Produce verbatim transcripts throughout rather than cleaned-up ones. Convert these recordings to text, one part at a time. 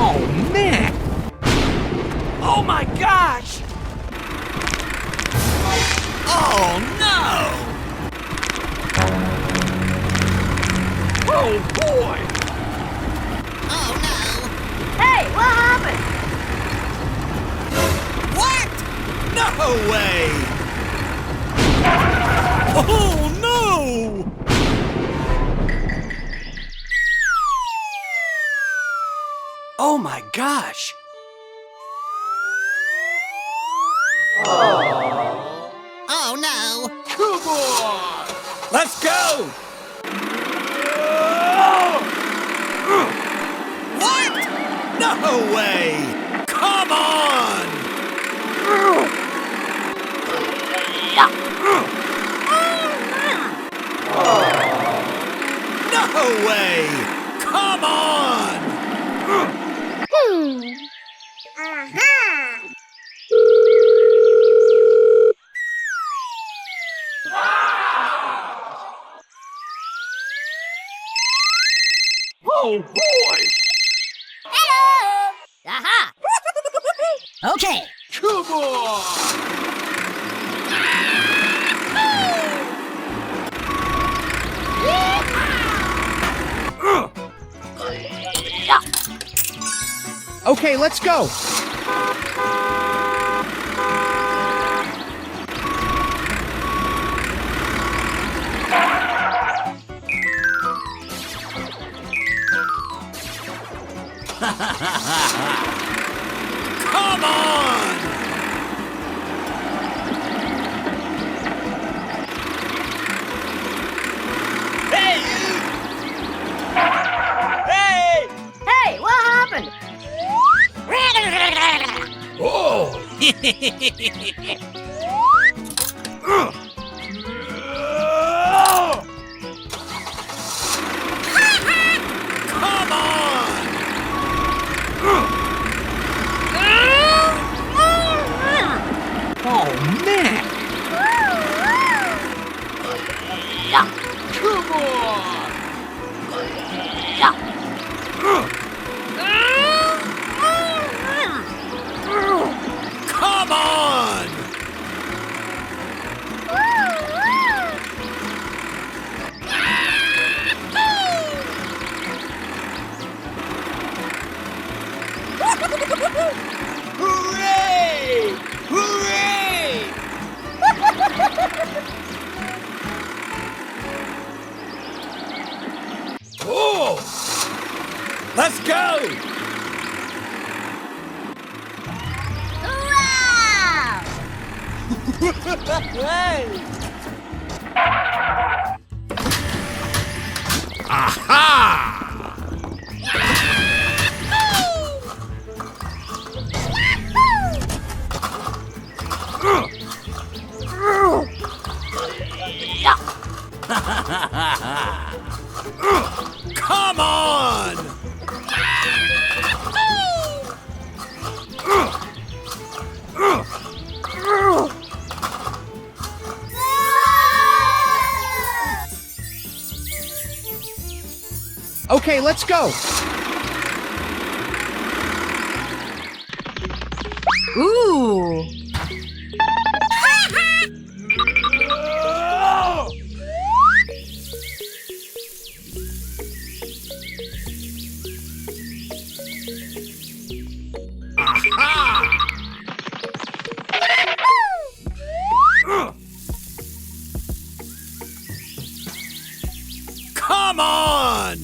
Oh, man! Oh my gosh! Oh no! Oh boy! Oh no! Hey, what happened? What? No way! Oh no! Oh my gosh! Oh no! Come on! Let's go! What? No way! Come on! No way! Come on! Hmm. Aha! Oh boy! Hello! Aha! Okay. Come on! Okay, let's go. Come on! Hey, you! Hey! Hey, what happened? Oh! Come on! Oh, man! Come on! Come on! Hooray! Hooray! Oh! Let's go! Wow! Hey! Aha! Come on! Okay, let's go. Ooh. Aha! Come on!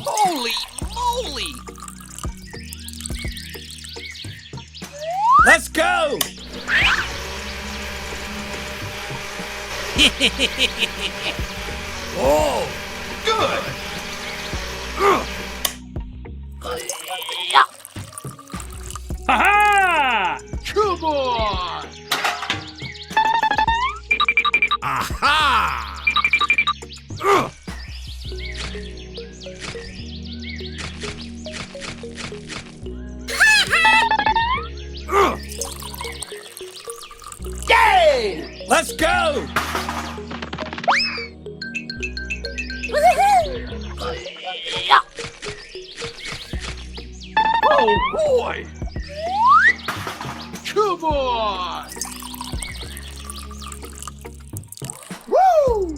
Holy moly! Let's go! Oh, good! Ha-ha! Come on! Aha! Ugh! Let's go! Woohoo! Oh boy! Come on! Woo!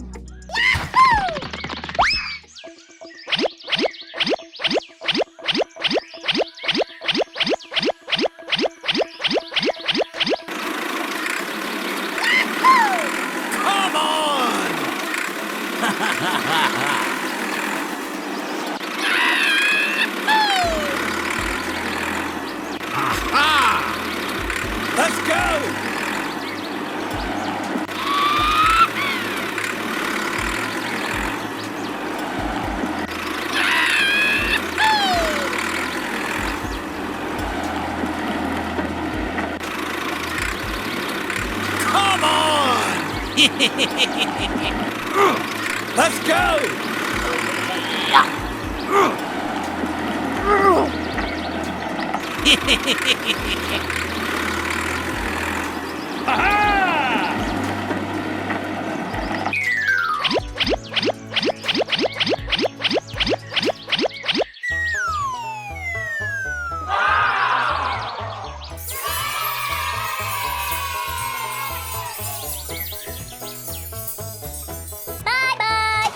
Come on! Aha! Let's go! Come on! Let's go! Ha-ha! Bye bye.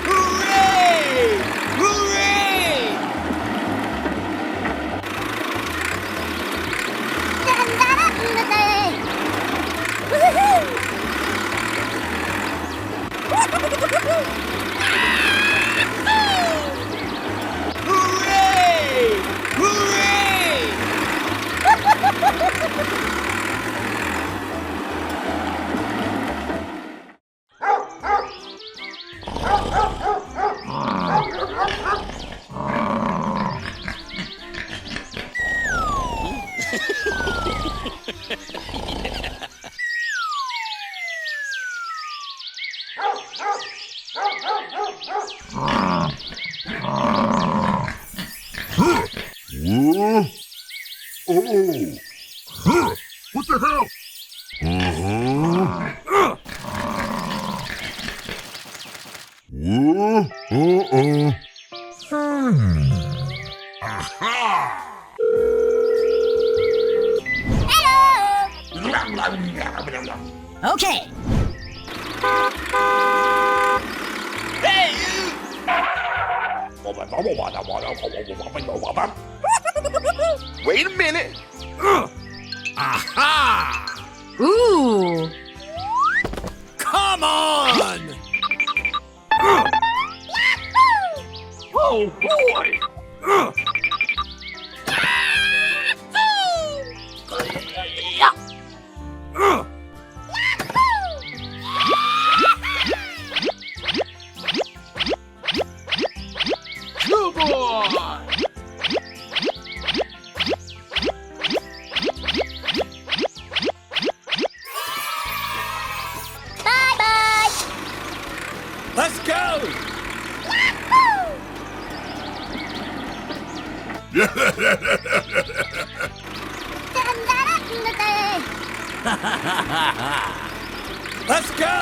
Hooray! Hooray! Woohoo! Hooray! Hooray! Huh? Oh. Huh. What the hell? Uh-huh. Huh? Uh-uh. Hmm. Aha! Hello! Okay. Hey, you! Wait a minute. Aha! Ooh! Come on! Oh boy! Come on! Bye bye. Let's go. Yahoo! Let's go.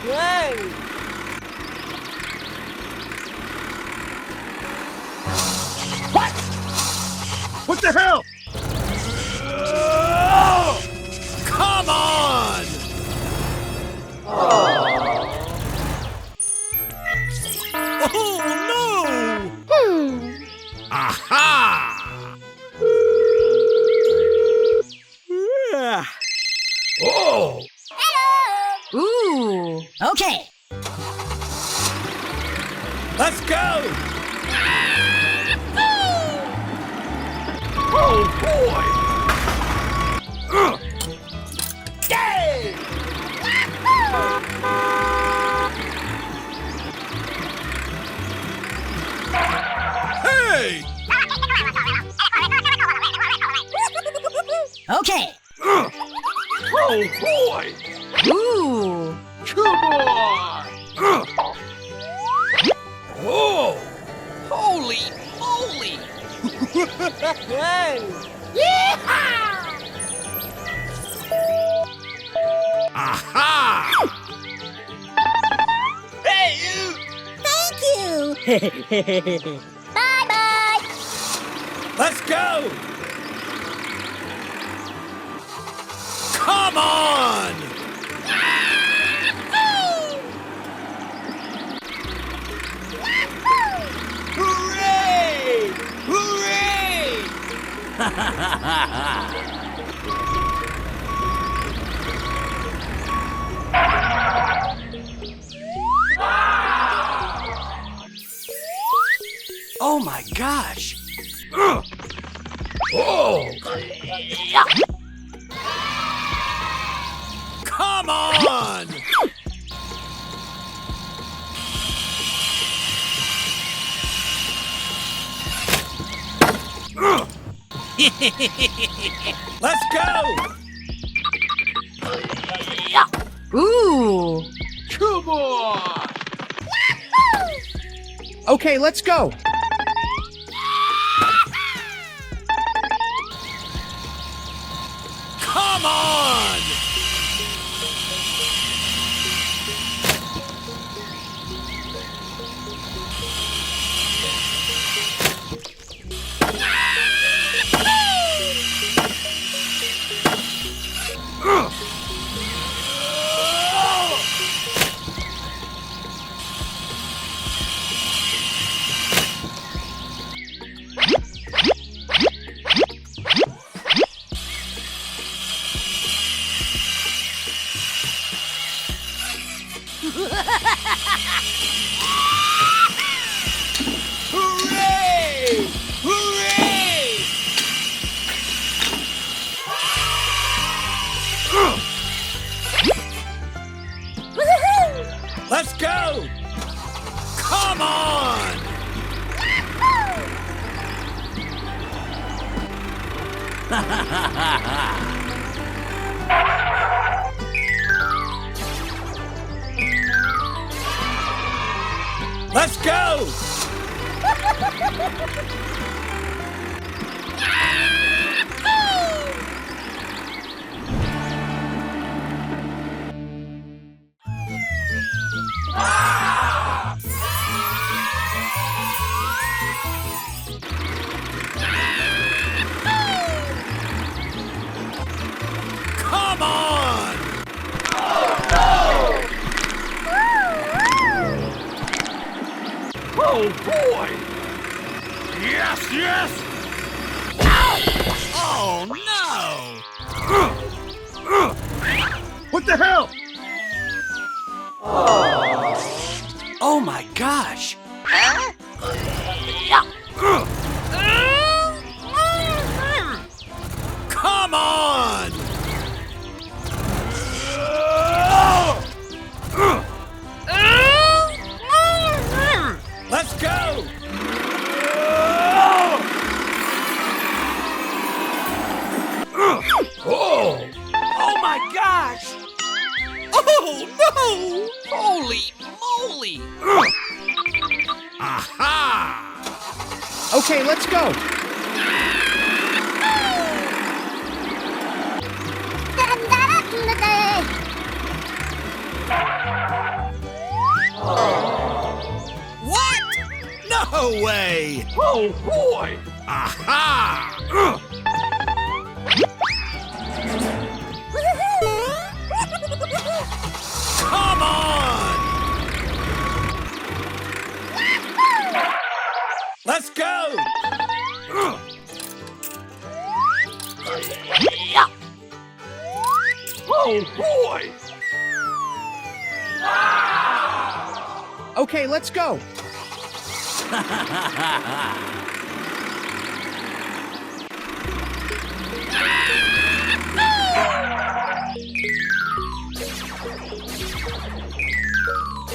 Hey! What? What the hell? Come on! Oh, no! Hmm. Aha! Oh! Ooh, okay. Let's go! Oh, boy! Ugh. Yay! Hey! Okay. Oh boy! Ooh! Come on! Oh! Holy moly! Yeehaw! Aha! Hey! Thank you! Bye-bye! Let's go! Come on! Hooray! Hooray! Oh my gosh! Ugh. Oh! Come on! Ugh. Let's go! Ooh. Come on! Okay, let's go. Come on! Hooray! Hooray! Let's go! Come on! Let's go! Come on! Oh, boy! Yes, yes! Ow! Oh, no! What the hell? Oh my gosh! Come on! Let's go! Oh! Oh my gosh! Oh no! Holy moly! Aha! Okay, let's go. What? No way! Oh boy! Aha! Come on! Let's go! Oh boy! Okay, let's go.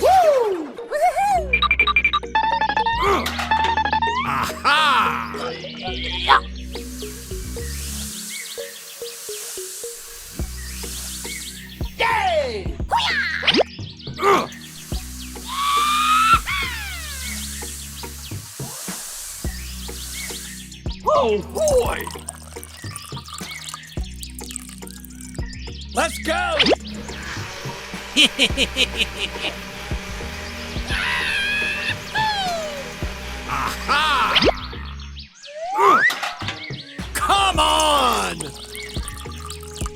Woo! Aha! Oh boy! Let's go! Aha! Come on!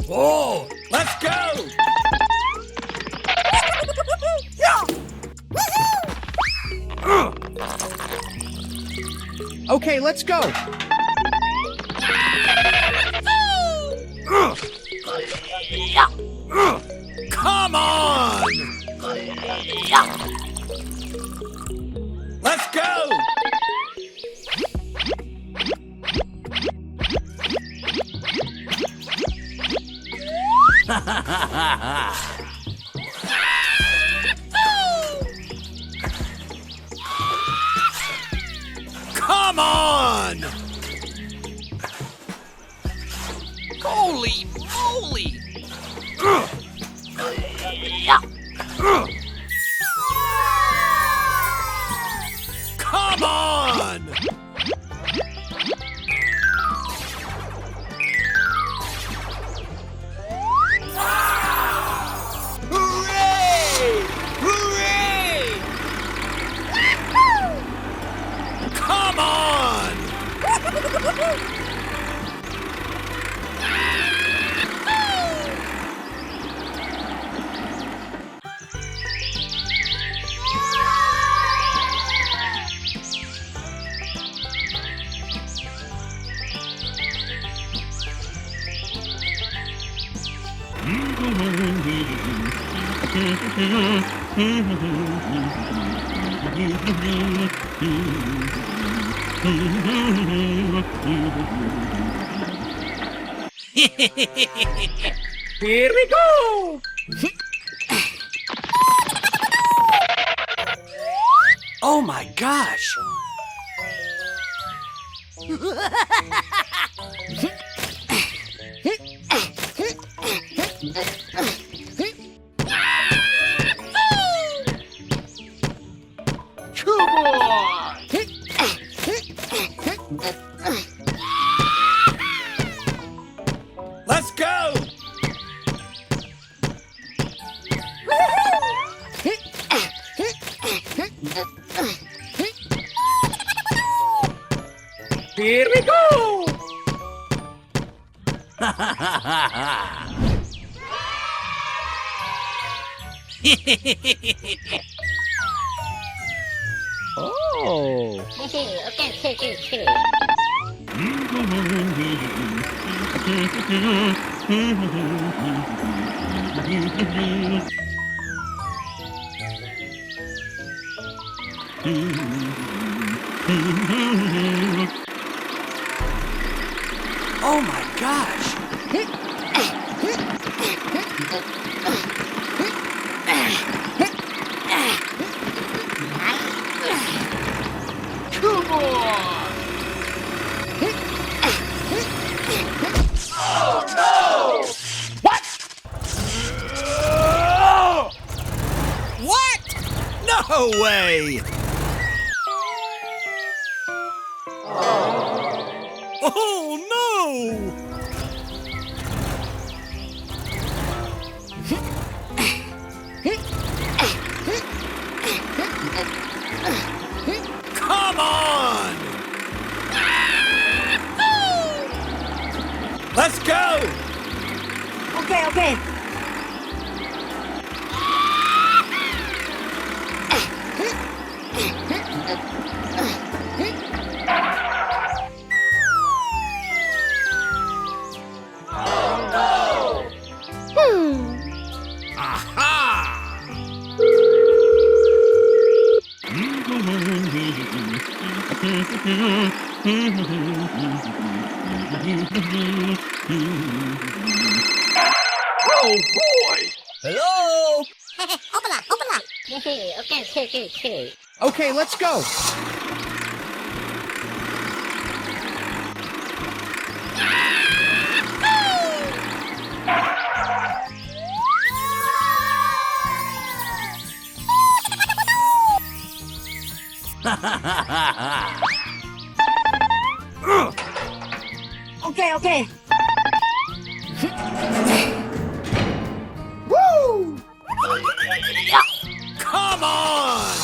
Oh, let's go! Okay, let's go. Come on! Let's go! Come on! Holy moly! Come on! Hooray! Hooray! Come on! Here we go! Oh my gosh! Come on! Let's go! Here we go! Oh. Okay, okay, okay, okay. Oh my gosh! Come on! Oh no! What? What? No way! Oh no! Come on! Let's go! Okay, okay. Hmm. Aha! Oh boy! Hello! Open up, open up. Okay, okay, okay, okay. Okay, let's go. Okay, okay. Woo! Come on!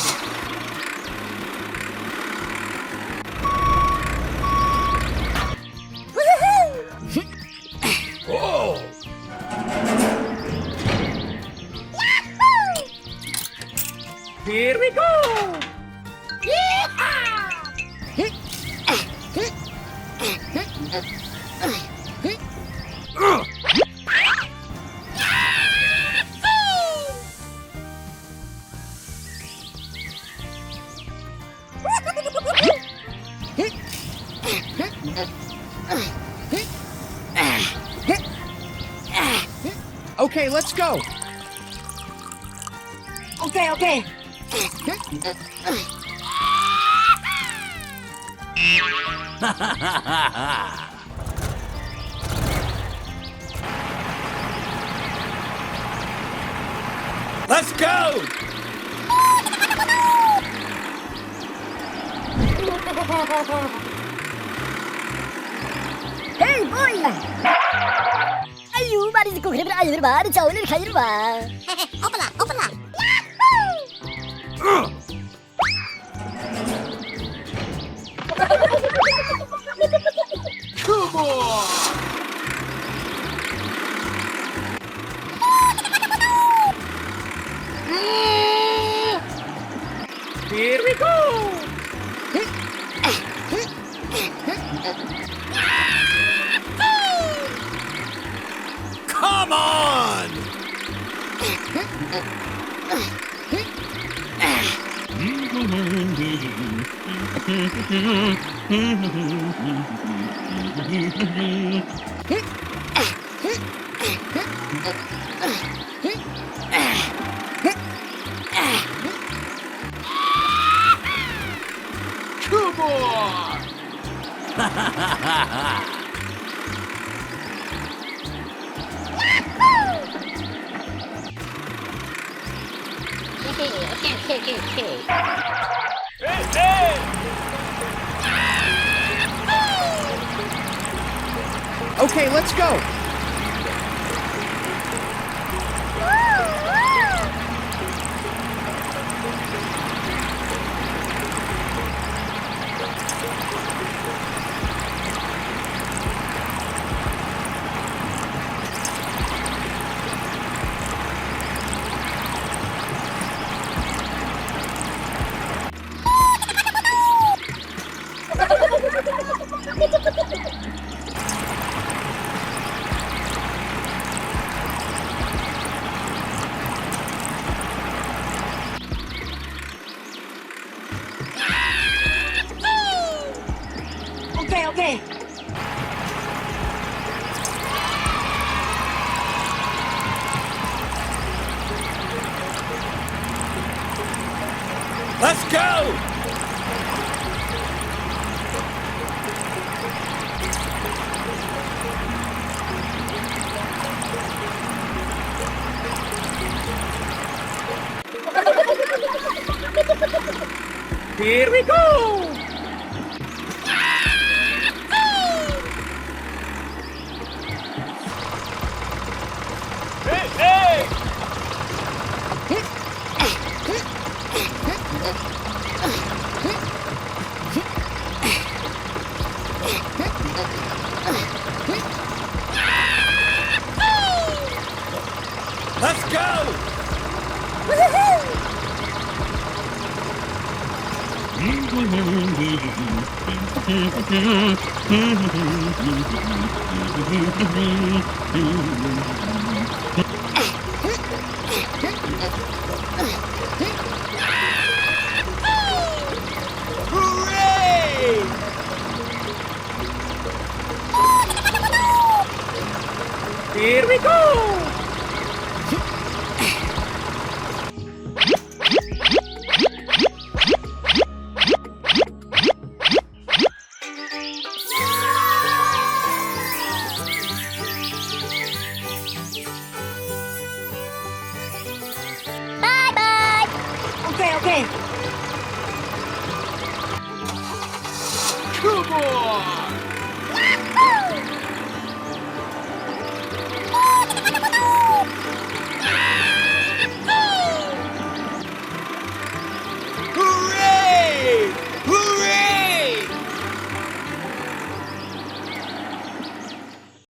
Woohoo! Oh! Yahoo! Here we go! Yeehaw! Okay, let's go. Okay, okay. Let's go! Hey, boy! Ayu, bari ziko gribra ayu ba, bari chau nir khayru ba. Opala, opala. Yahoo! Come on! Here we go! Come on! Come on! Okay, let's go. Okay, okay. Let's go! Here we go! Hey, hey! Let's go! Woohoo! Hooray! Here we go! Bye bye. Okay, okay. Come on!